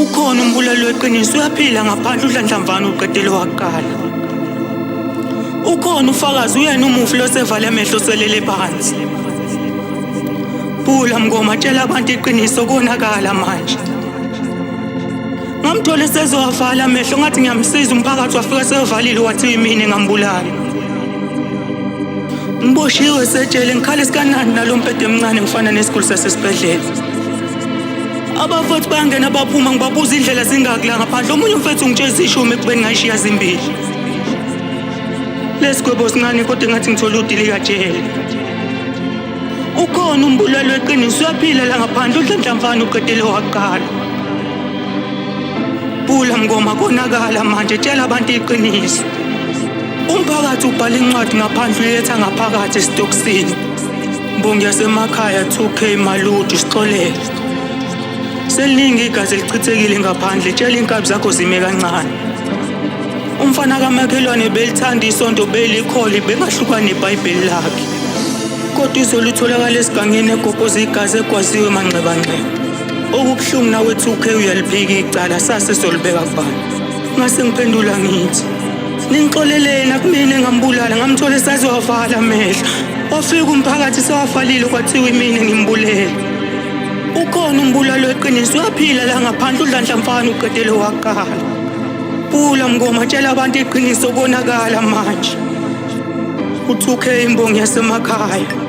Ukhona umbulali weqiniso, uyaphila ngaphandle, udlanhlamvana uqedele waqala. Ukhona ufakazi, uyena umufi losevale amehlo selele phansi. Bula Mngoma, tshela abantu iqiniso, konakala manje. Ngamthola esezowavala amehlo, ngathi ngiyamsiza, umphakathi wafika seyovalile, wathi yimina engambulala. Ngiboshiwe sejele, ngikhala isikanani nalo mbhede emncane, ngifana nesiguli sasesibhedlela. Abafowethu bayangena baphuma, ngibabuza indlela zingaki la ngaphandle. Omunye umfethu ungitshela zishumi ekubeni ngayishiya zimbili. Lesigwebo sincane kodwa engathi ngithola udilikajele. Ukhona umbulali weqiniso, uyaphila la ngaphandle, udlanhlamvana uqedele waqala. Bula Mngoma, konakala manje, tshela abantu iqiniso. Umphakathi ubhala incwadi ngaphandle, uyiletha ngaphakathi esitokisini. Mbongi yasemakhaya 2K Maluti, sixolele. Seliningi igazi elichithekile ngaphandle, tshela inkabi zakho zime kancane. Umfana kamakhelwane belithanda isonto, belikhole, bengahlukani nebhayibheli lakhe. Kodwa izolo utholakala esigangeni egobhoza igazi, egwaziwe manxebanxeba. Okubuhlungu nawe 2K uyaliphika icala, sase solibeka kubani? Ngase ngiphendula ngithi, ningixoleleni, akumina engambulala, ngamthola esazowavala amehlo. Wafika umphakathi sewafalile, kwathiwa imina ngimbulele. Ukhona umbulali weqiniso, uyaphila la ngaphandle, udlanhlamfana uqedele waqala. Bula Mngoma, tshela abantu iqiniso, konakala manje. U2K imbongi yasemakhaya.